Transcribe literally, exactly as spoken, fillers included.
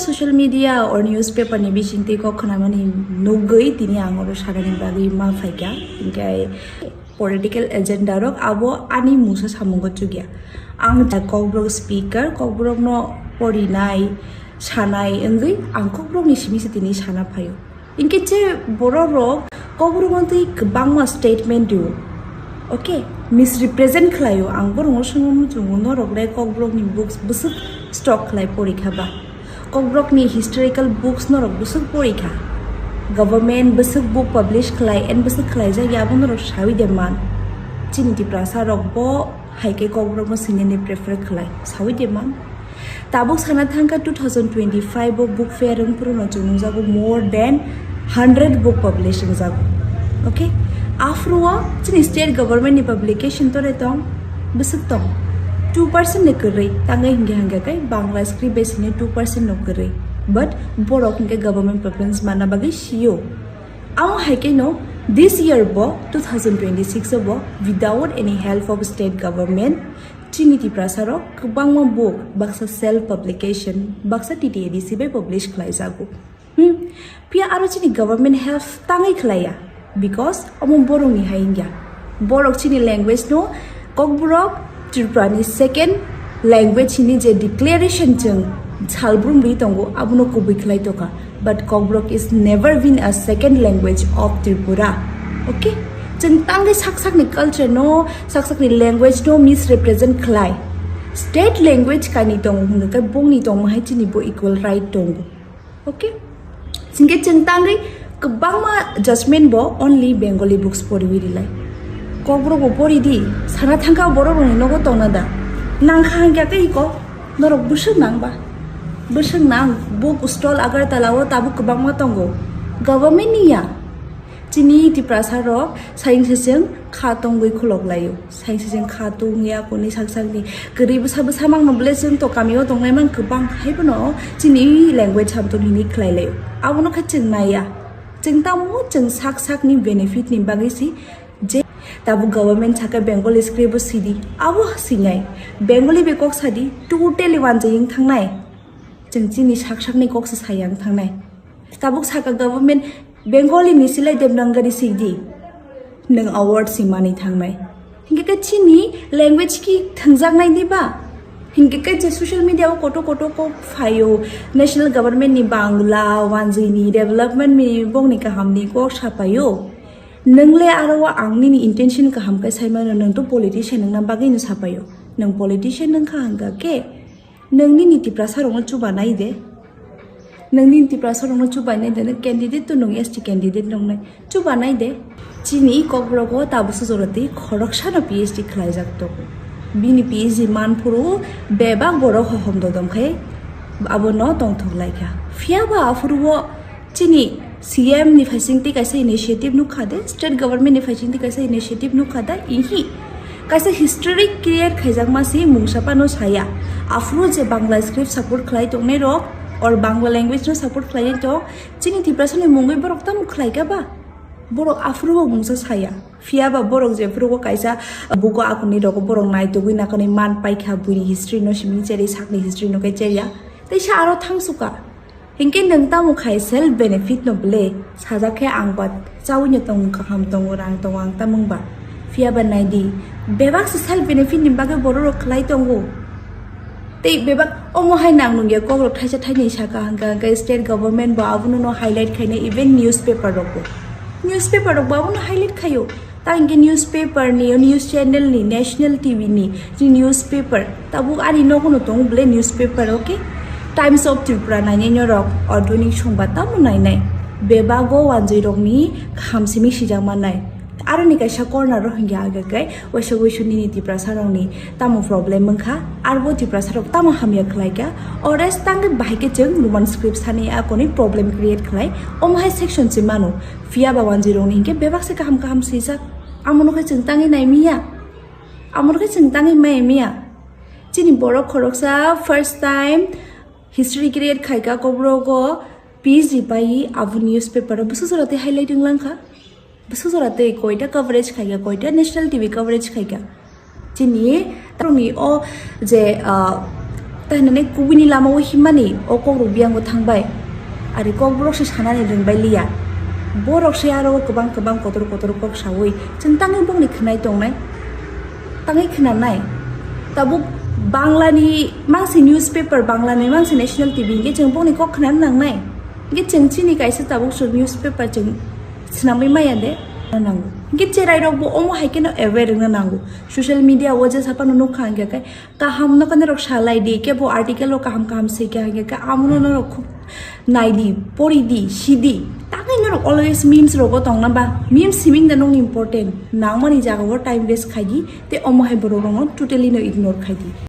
Social media or newspaper ni bisingtwi kok khwnamani nugwi tini ang oro sakani bagwi ma phaikha. Hinkhe political agenda rok abo ani mungsa samungo chukya. Ang ta kokborok speaker, kokborokno porinai, sanai wngwi ang kokborokni simi se tini sana phaio. Hinkhe je borok rok kokborok wngtwi kwbangma statement dio. Okay, misrepresent khlaio. Ang borokno swngwi muchungo, norok le kokborokni books bwswk stock khlai porikha ba? Kokborokni historical books norok bwswk porikha? Government bwswk book publish khlai and bwswk khlaijak ya abo norok sawi de man? Chini Tiprasa rok bo hai khe kokborokno swinani prefer khlai, sawi de man? Tabuk sana thangkha two thousand twenty-five o book fair wng phuru no chwng nukjago more than hundred book publish wngjago. Okay, aphuru o chini state government ni publication tore tong, bwswk tong, two percent ni kwrwi, tangwi hingkhe hingkhe kai Bangla script bai sini two percent no kwrwi, but borok hingkhe government preference manna bagwi sio. Amo hai khe no this year bo two thousand twenty-six o bo without any help of state government chini Tiprasa rok kwbangma book baksa self publication baksa T T A D C bai publish khlai jago. Hmm. Phiya aro chini government help tangwi khlaiya, because omo borokni hai wngya. Borok chini language no kokborok Tripura ni second language hini je declaration chwng salbrum ri tongo, abono kubui khlai toka. But Kokborok is never been a second language of Tripura. Okay? Chwng tangwi sak sakni culture no, sak sakni language no misrepresent khlai. State language kaini tongo hwnwi khe bongni tongma hai chini bo equal right tongo. Okay? Singke chwng tangwi kwbangma judgment bo only Bengali books poriwi rilai. Kokborok bo pori di, sana thangkha borok rokni nogo tongna da. Nangkha hangkha khe iko, norok bwswk nang ba? Bwswk nang, book stall Agartala o tabuk kwbangma tongo. Government ni ya. Chini Tiprasa rok saying seseng kha tongwi khulok laio. Saying seseng kha tongya koni sak sakni kwrwi bwsa bwsa mangno bole chwng to kamio tongnai mang kwbang hai bono chini language hamtun hini khlai laio. Abono khe chwng naiya. Chwng tamo chwng sak sakni benefit ni bagwi si je tabuk government saka Bengali script bo sidi. Abo sinai. Bengali be kok sadi totally wanjaying thangnai. Chwng chini sak sakni kok se sayang thangnai. Tabuk saka government Bengali ni silai Devanagari sidi. Nwng award si mani thangnai. Hingke khe chini language ki thangjaknai di ba? Hingke khe je social media o koto koto kok phaio, national government ni Bangla, wanjwi ni development ni bongni kaham ni kok sapaio. Nwng le aro o ang nini intention kaham khe saimano, nwng to politician wngna bagwi no sapaio. Nwng politician wngkha hingka khe nwng nini Tiprasa rokno chuba nai de. Nwng nini Tiprasa rokno chuba nai de, nwng candidate to nwng S T candidate nongnai. Chuba nai de. Chini Kokborok o tabuksa jora tei khoroksa no P H D khlaijak tongo. Bini P H D man phuru bebak borok hohom dodom khe abono tongthok lai kha. Phiya ba aphuru o chini C M ni phaising tei kaisa initiative nukha de, state government ni phaising tei kaisa initiative nukha de, ihi kaisa history create khaijakma se mungsa phano saya. Aphuru je Bangla script support khlai tongnai rok or Bangla language no support khlai to chini Tiprasa ni mungwi borok tamo khlai ka ba? Borok aphuru bo mungsa saya. Phiya ba borok je phuru bo kaisa buko akuni rok borok naitugwi nakani man paikha, buini history no simi cheri sakni history no kai cheria. Teisa aro thangsuka. Hinkhe nwng tamo khai self benefit no bwle? Sajak khe ang ba chaui no tongo, kaham tongo, rang tongo, ang tamo wng ba? Phiya ba nai di, bebak se self benefit ni bagwi borok rok khlai tongo. Tei bebak omo hai nang nungya kokrok thaisa thainwi saka hwnkha hwnkhe state government bo abono no highlight khaina, even newspaper rok bo, newspaper rok bo abono highlight khaio. Ta hingke newspaper ni, news channel ni, national T V ni, je newspaper, tabuk ani nogo no tongo bole newspaper, okay? Times of Tripura nainai norok, adhunik songba tamo nainai. Bebago wanjwi rokni kaham simi sijak mannai. Aroni kaisa corner o hingke age kai, waisa waisa nini Tiprasa rokni tamo problem wngkha, arbo Tiprasa rok tamo hamya khlai kha, ores tangwi bahai khe chwng Roman script sani akoni problem create khlai, omo hai section se mano. Phiya ba wanjwi rokni hinkhe bebak se kaham kaham swijak. Amono khe chwng tangwi nai miya. Amono khe chwng tangwi mai miya. Chini borok khoroksa first time history create khaika Kokborok o P H D pai abo newspaper o bwswk jora tei highlight wng langkha. Bwswk jora tei koita coverage khaika, koita national T V coverage khaika. Chini taroni o je, ah, Ta hinani kubuni lama o himani o kok rok biyango thangbai. Ari kok borok se sanani rwngbai liya. Borok se aro kwbang kwbang kotor kotor kok sawi. Chwng tangwi bokni khwnai tongnai. Tangwi khwnanai. Tabuk Banglani mangsi newspaper, Banglani mangsi national T V hingke chwng bokni kok khwnani nangnai. Hingke chwng chini kaisa tabuk sur newspaper chwng swnamwi maya de nango. Hingke cherai rok bo omo hai keno aware wngna nango. Social media o je sapano nukha hingke kai kaham no kano rok salai di, kebo article o kaham kaham swi kha hingke kai amono norok khub nai di, pori di, si di. Tangwi norok always memes rogo tongna ba, memes siming da nokni important. Nangmani jaga o time waste khai di, te omo hai borok rokno totally no ignore khai di.